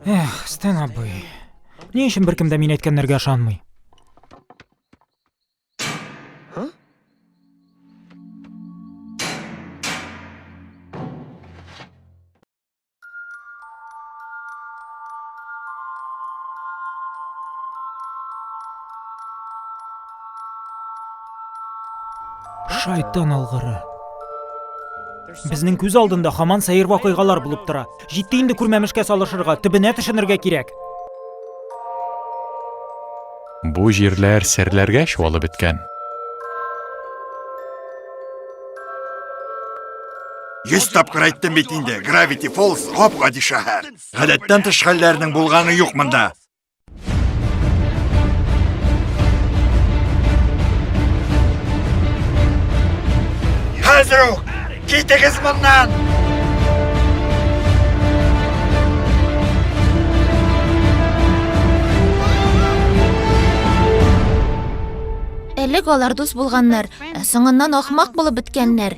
Эх, Стэн абый. Ни өчен беркем дә мин әйткәннәргә ышанмый? Шайтан алгыры. Безнең күз алдында хаман сәер вакыйгалар булып тора. Җитте инде күрмәмешкә салышырга, төбенә төшенергә кирәк. Бу җирләр серләргә чуалып беткән. Йөз тапкыр әйттем бит инде, Gravity Falls гап-гади шәһәр. Гадәттән тыш хәлләрнең булганы юк монда. Хәзер үк китегез моннан! Элек алар дус булганнар, ә соңыннан ахмак булып беткәннәр.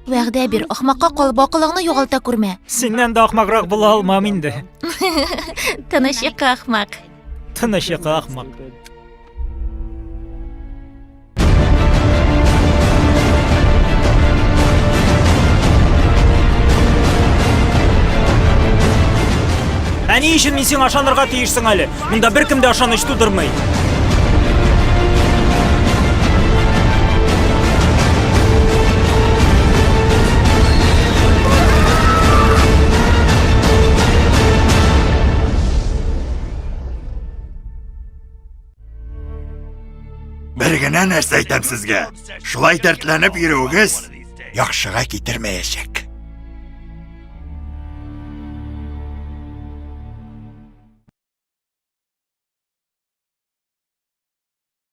Вәгъдә бир, ахмакка калып акылыңны югалта күрмә. Синнән дә ахмаграк була алмам инде. Тыныч йокы, ахмак. Тыныч йокы, ахмак. Ә ни өчен мин сиңа ышанырга тиешсең әле? Монда беркем дә ышаныч тудырмый. Бер генә нәрсә әйтәм сезгә. Шулай дәртләнеп йөрүегез яхшыга китермәячәк.